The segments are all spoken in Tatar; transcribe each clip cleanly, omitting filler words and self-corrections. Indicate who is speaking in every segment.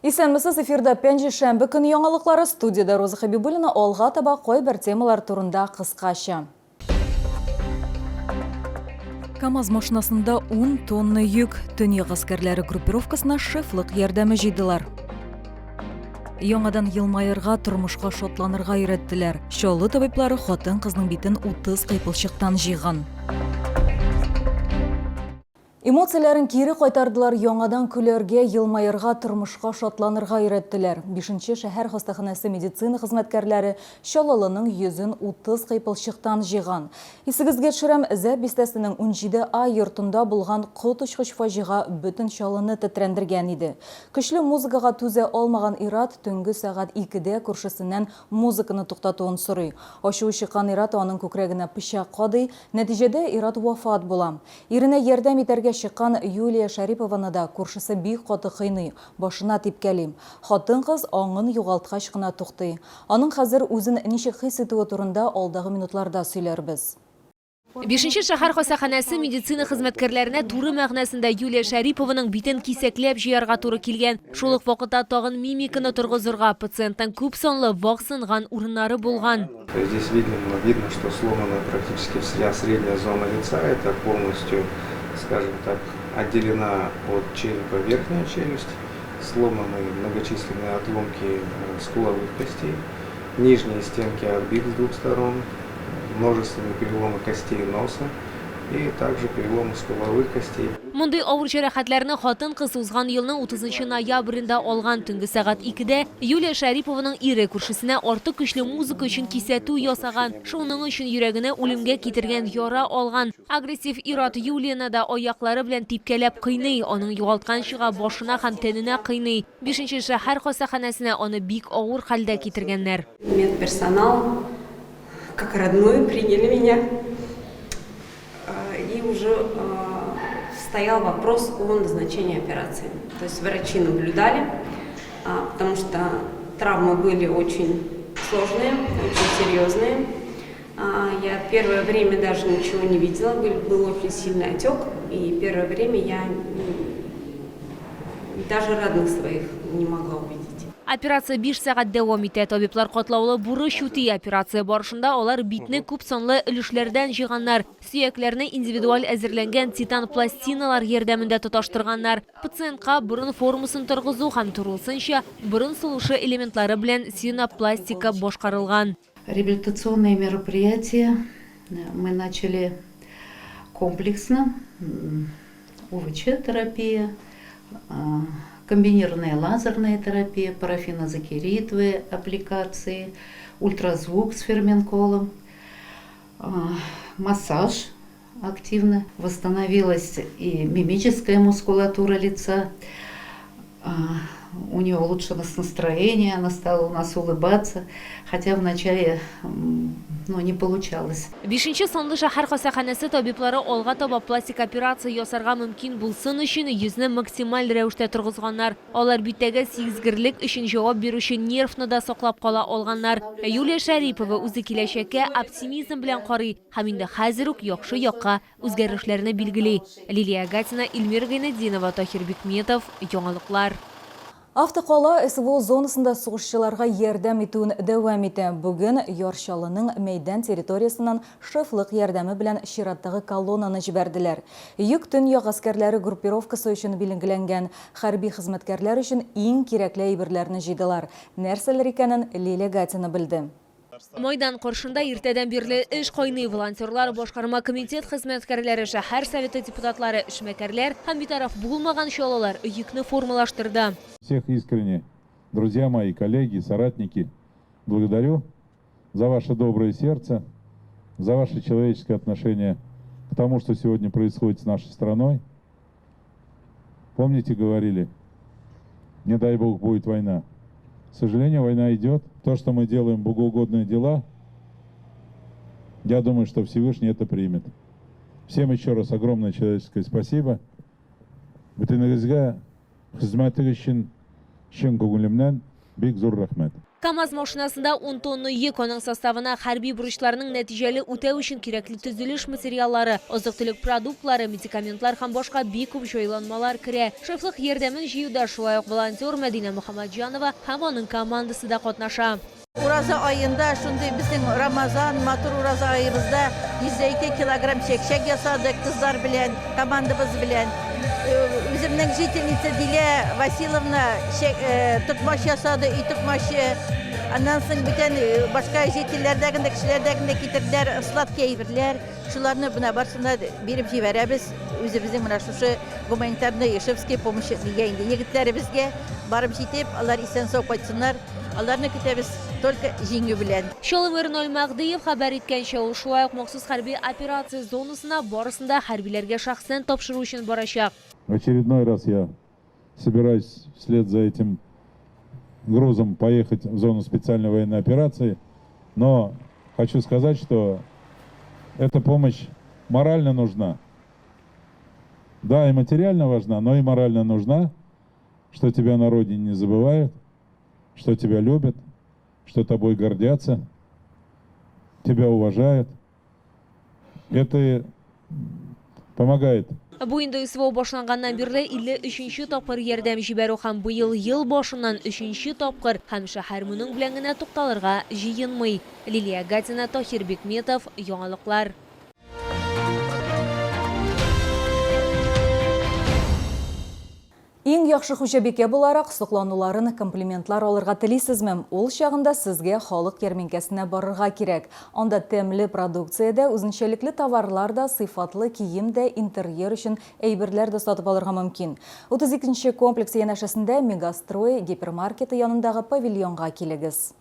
Speaker 1: Исәнмесез, эфирда пәнҗешәмбе көне яңалыклары, студиядә Роза Хәбибуллина. Алга таба кайбер темалар турында кыскача. КАМАЗ машинасында 10 тонна йөк. Төньяк гаскәрләре группировкасына шефлык ярдәме җыйдылар. Яңадан елмаерга, тормышка шатланырга өйрәттеләр. Чаллы табиблары хатын-кызның битен 30 кыйпылчыктан җыйган. Эмоцияләрен кире кайтардылар, яңадан көләргә, елмаерга, тормышка шатланырга өйрәттеләр. Бишенче шәһәр хастаханәсе медицина хезмәткәрләре Чаллылының йөзен 30 кыйпылчыктан җыйган. Исегезгә төшерәм, Зәб бистәсенең 17 А йортында булган коточкыч фаҗига бөтен Чаллыны тетрәндергән иде. Көчле музыкага түзә алмаган ир-ат төнге сәгать икедә күршесеннән музыканы туктатуын сорый. Ачуы чыккан ир-ат аның күкрәгенә пычак кадый, нәтиҗәдә ир-ат вафат була. Иренә ярдәм итәргә чыккан Юлия Шәрипованы да күршесе бик каты кыйный, башына типкәли. Хатын-кыз аңын югалткач кына туктый. Аның хәзер үзен ничек хис итүе турында алдагы минутларда сөйләрбез.
Speaker 2: Бишенче шәһәр хастаханәсе медицина хезмәткәрләренә туры мәгънәсендә Юлия Шәрипованың битен кисәкләп җыярга туры килгән. Шул ук вакытта тагын мимиканы торгызырга, пациентның күпсанлы вак сынган урыннары булган.
Speaker 3: Здесь видно, видно, что сломана практически вся средняя зона лица, это полностью, скажем так, отделена от черепа верхняя челюсть, сломаны многочисленные отломки э, скуловых костей, нижние стенки орбит с двух сторон, множественные переломы костей носа и также переломы скуловых костей.
Speaker 2: Мондый авыр җәрәхәтләрне хатын-кыз узган елның 30 ноябрендә алган. Төнге сәгать икедә Юлия Шәрипованың ире күршесенә артык көчле музыка өчен кисәтү ясаган. Шуның өчен йөрәгенә үлемгә китергән яра алган. Агрессив ир-ат Юлияне дә аяклары белән типкәләп кыйный, аның югалткан чыга башына һәм тәненә кыйный. Бишенче шәһәр хастаханәсенә аны бик авыр хәлдә китергәннәр.
Speaker 4: Медперсонал как родную приняли меня. И уже стоял вопрос о назначении операции. То есть врачи наблюдали, потому что травмы были очень сложные, очень серьезные. Я первое время даже ничего не видела, был, был очень сильный отек, и первое время я даже родных своих не могла увидеть.
Speaker 2: Операция 5 сәгать дәвам итә. Табиблар катлаулы бурыч үти. Операция барышында алар битне күп санлы өлешләрдән җыйганнар. Сөякләрне индивидуаль әзерләнгән титан пластиналар ярдәмендә тоташтырганнар. Пациентка борын формасын торгызу һәм турылысынча борын сулышы элементлары белән синопластика башкарылган.
Speaker 5: Реабилитационные мероприятия мы начали комплексно. УВЧ-терапия, комбинированная лазерная терапия, парафинозакеритовые аппликации, ультразвук с ферменколом, массаж активно. Восстановилась и мимическая мускулатура лица, у нее улучшилось настроение, она стала у нас улыбаться, хотя вначале ну, не получалось.
Speaker 2: Бишенче санлы шәһәр хастаханәсе табиблары алга таба пластик операция ясарга мөмкин булсын өчен йөзне максималь рәвештә торгызганнар. Алар биттәге сизгерлек өчен җавап бирүче нервны да саклап кала алганнар. Ә Юлия Шәрипова үзе киләчәккә оптимизм белән карый һәм инде хәзер үк яхшы якка үзгәрешләрне билгели. Лилия Гатина, Эльмира Гайнетдинова, Таһир Бикметов, Яңалыклар.
Speaker 1: Автокала СВО зонасында сугышчыларга ярдәм итүен дәвам итә. Бүген Яр Чаллының мәйдан территориясеннән шефлык ярдәме белән чираттагы колоннаны җибәрделәр. Йөк Төньяк гаскәрләре группировкасы өчен билгеләнгән. Хәрби хезмәткәрләр өчен иң кирәкле әйберләрне җыйдылар. Нәрсәләр икәнен Лилия Гатина белде.
Speaker 2: Майдан каршында иртәдән бирле эш кайный. Волонтерлар, башкарма комитет хезмәткәрләре, шәһәр советы депутатлары, эшмәкәрләр һәм битараф булмаган чаллылар йөкне формалаштырды.
Speaker 6: Всех искренне, друзья мои, коллеги, соратники, благодарю за ваше доброе сердце, за ваше человеческое отношение к тому, что сегодня происходит с нашей страной. Помните, говорили, не дай бог будет война. К сожалению, война идет. То, что мы делаем богоугодные дела, я думаю, что Всевышний это примет. Всем еще раз огромное человеческое спасибо. Бөтенегезгә хезмәтегез өчен чын күңелемнән бик зур рәхмәт.
Speaker 2: КАМАЗ машинасында ун тонна йөк, аның составына хәрби бурычларның нәтиҗәле үтәү өчен кирәкле төзелеш материаллары, азык-төлек продуктлары, медикаментлар һәм башка бик күп җайланмалар керә. Шефлык ярдәмен җыюда шулай ук волонтер Мәдинә Мөхәммәтҗанова һәм аның командасы да катнаша.
Speaker 7: Ураза аенда шундый безнең Рамазан, матур ураза аебызда 102 килограмм чәкчәк ясадык кызлар белән, командабыз белән. Үземнең жительница Дилә Василовна токмач ясады, өй токмачы. Аннан соң бүтән башка жительләрдәген дә, кешеләрдәген дә китерделәр сладкий әйберләр. Шуларны менә барысын да биреп җибәрәбез. Үзебезнең менә шушы гуманитарный Ишевский помощь нигә инде егетләребезгә барып җитеп, алар исән-сау кайтсыннар. Аларны көтәбез только җиңү белән.
Speaker 2: Чаллы мэры Наил Мәһдиев хәбәр иткәнчә, ул шулай ук махсус хәрби операция зонасына барысын да хәрбиләргә шәхсән тапшыру өчен барачак.
Speaker 6: В очередной раз я собираюсь вслед за этим грузом поехать в зону специальной военной операции, но хочу сказать, что эта помощь морально нужна. Да, и материально важна, но и морально нужна, что тебя на родине не забывают, что тебя любят, что тобой гордятся, тебя уважают. Это помогает.
Speaker 2: Бу инде СВО башланганнан бирле 53 нче тапкыр ярдәм җибәрү һәм быел ел башыннан өченче тапкыр һәм шәһәр моның белән генә тукталырга җыенмый. Лилия Гатина, Таһир Бикметов, Яңалыклар.
Speaker 1: Иң яхшы хуҗабикә буларак соклануларын, комплиментлар алырга телисезме? Ул чагында сезгә халык ярминкәсенә барырга кирәк. Анда тәмле продукция дә, үзенчәлекле товарлар да, сыйфатлы кием дә, интерьер өчен әйберләр дә сатып алырга мөмкин. 32 нче комплекс янәшәсендә Мегастрой гипермаркеты янындагы павильонга килегез.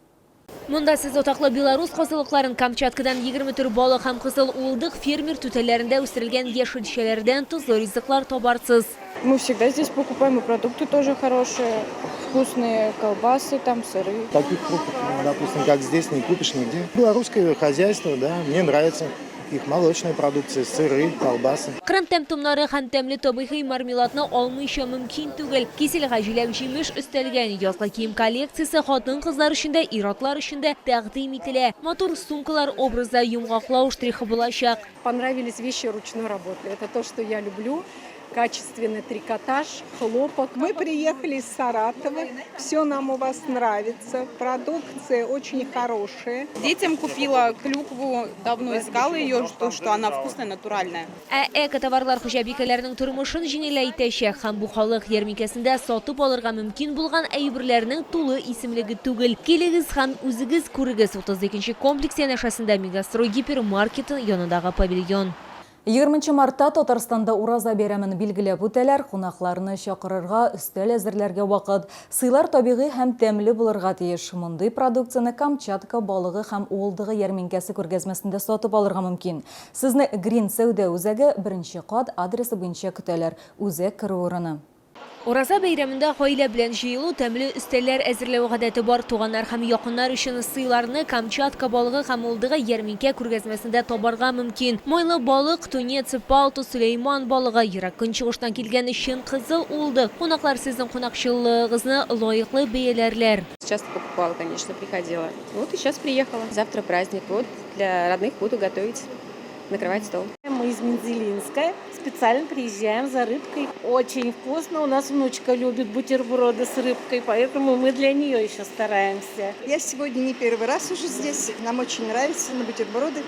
Speaker 2: Монда сез атаклы белорус казылыкларын, Камчаткадан 20 төр балык һәм кызыл уылдык, фермер түтәлләрендә үстерелгән яшелчәләрдән тозлы ризыклар табарсыз.
Speaker 8: Мы всегда здесь покупаем, и продукты тоже хорошие, вкусные колбасы, там сыры.
Speaker 9: Таких фруктов, допустим, как здесь, не купишь нигде. Белорусское хозяйство, да, мне нравится. Их молочная продукция, сыры, колбасы.
Speaker 2: Кырым тәм-томнары һәм тәмле табигый мармеладны алмыйча мөмкин түгел. Кисельгә җиләк-җимеш өстәлгән язгы кием коллекциясе хатын-кызлар өчен дә, ир-атлар өчен дә тәкъдим ителә. Матур сумкалар образда йомгаклау штрихы булачак.
Speaker 10: Понравились вещи ручной работы. Это то, что я люблю. Качественный трикотаж, хлопок.
Speaker 11: Мы приехали из Саратова. Все нам у вас нравится. Продукция очень хорошая.
Speaker 12: Детям купила клюкву, давно искала ее, то, что она вкусная, натуральная.
Speaker 2: Ә эко-товарлар хуҗабикәләрнең тормышын җиңеләйтәчәк һәм бу халык ярминкәсендә сатып алырга мөмкин булган әйберләрнең тулы исемлеге түгел. Килегез һәм үзегез күрегез, 32 нче комплекс янәшәсендә Мегастрой гипермаркеты янындагы павильон.
Speaker 1: Егерменче мартта Татарстанда Ураза бәйрәмен билгеләп үтәләр. Кунакларны чакырырга, өстәл әзерләргә вакыт. Сыйлар табигый һәм тәмле булырга тиеш. Мондый продукцияне Камчатка балыгы һәм уылдыгы ярминкәсе күргәзмәсендә сатып алырга мөмкин. Сезне Грин сәүдә үзәге, беренче кат, адресы буенча көтәләр. Үзәк керү урыны.
Speaker 2: Ураза бәйрәмендә гаилә белән җыелу, тәмле өстәлләр әзерләү гадәте бар. Туганнар һәм якыннар өчен сыйларны Камчатка балыгы һәм уылдыгы ярминкә күргәзмәсендә табарга мөмкин. Майлы балык, тунец, палтус, сөләйман балыгы, Ерак Көнчыгыштан килгән чын кызыл уылдык. Кунаклар сезнең кунакчыллыгыгызны лаеклы бәяләрләр.
Speaker 13: Часто покупала, конечно, приходила. Вот и сейчас приехала. Завтра праздник. Вот для родных буду готовить, накрывать стол.
Speaker 14: Мы из Мензелинска. Специально приезжаем за рыбкой. Очень вкусно. У нас внучка любит бутерброды с рыбкой, поэтому мы для нее еще стараемся.
Speaker 15: Я сегодня не первый раз уже здесь. Нам очень нравится на бутерброды.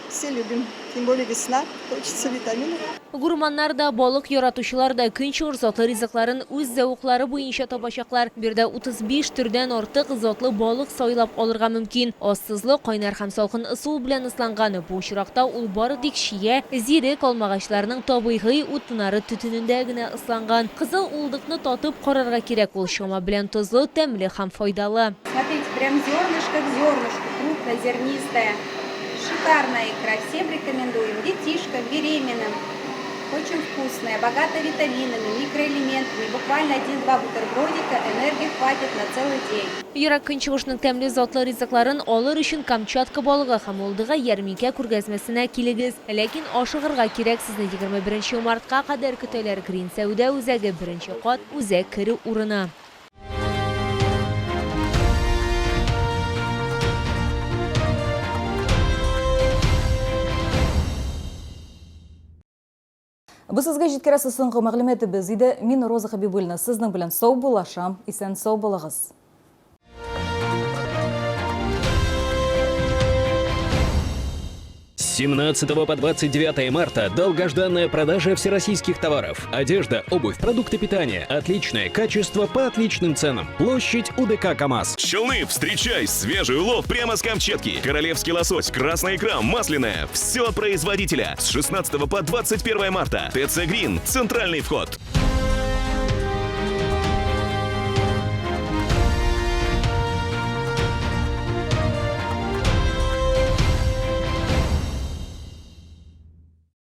Speaker 15: Все любим. Тем более весна, хочется витаминов.
Speaker 2: Гурманнар да, балык яратучылар да көнчыгыш затлы ризыкларын үз зәвыклары буенча табачаклар. Биредә 35 төрдән артык затлы балык сайлап алырга мөмкин. Аз тозлы, кайнар һәм салкын ысул белән ысланган. Бу очракта ул бары тик чия, зирек, алмагачларының табигый утыннары төтенендә генә ысланган. Кызыл уылдыкны татып карарга кирәк, ул чама белән тозлы, тәмле һәм файдалы.
Speaker 16: Смотрите, прям зернышко к зернышку, крупнозернистая. Шикарная икра, всем рекомендуем, детишкам, беременным. Очень вкусная, богата витаминами, микроэлементами. Буквально один-два бутербродика, энергии хватит на целый день.
Speaker 2: Ерак Көнчыгышның тәмле затлы ризыкларын алыр өчен Камчатка балыгы һәм уылдыгы ярминкә күргәзмәсенә килегез. Ләкин ашыгырга кирәк, сезне 21 мартка кадәр көтәләр. Грин сәүдә үзәге, беренче кат, үзәк керү урыны.
Speaker 1: Бу сезгә җиткерәсе соңгы мәгълүматыбыз иде. Мин Роза Хәбибуллина сезнең белән саубуллашам. Исән-сау булыгыз.
Speaker 17: С 17 по 29 марта долгожданная продажа всероссийских товаров. Одежда, обувь, продукты питания. Отличное качество по отличным ценам. Площадь УДК КАМАЗ.
Speaker 18: Челны, встречай! Свежий улов прямо с Камчатки. Королевский лосось, красная икра, масляная. Все от производителя. С 16 по 21 марта. ТЦ Грин. Центральный вход.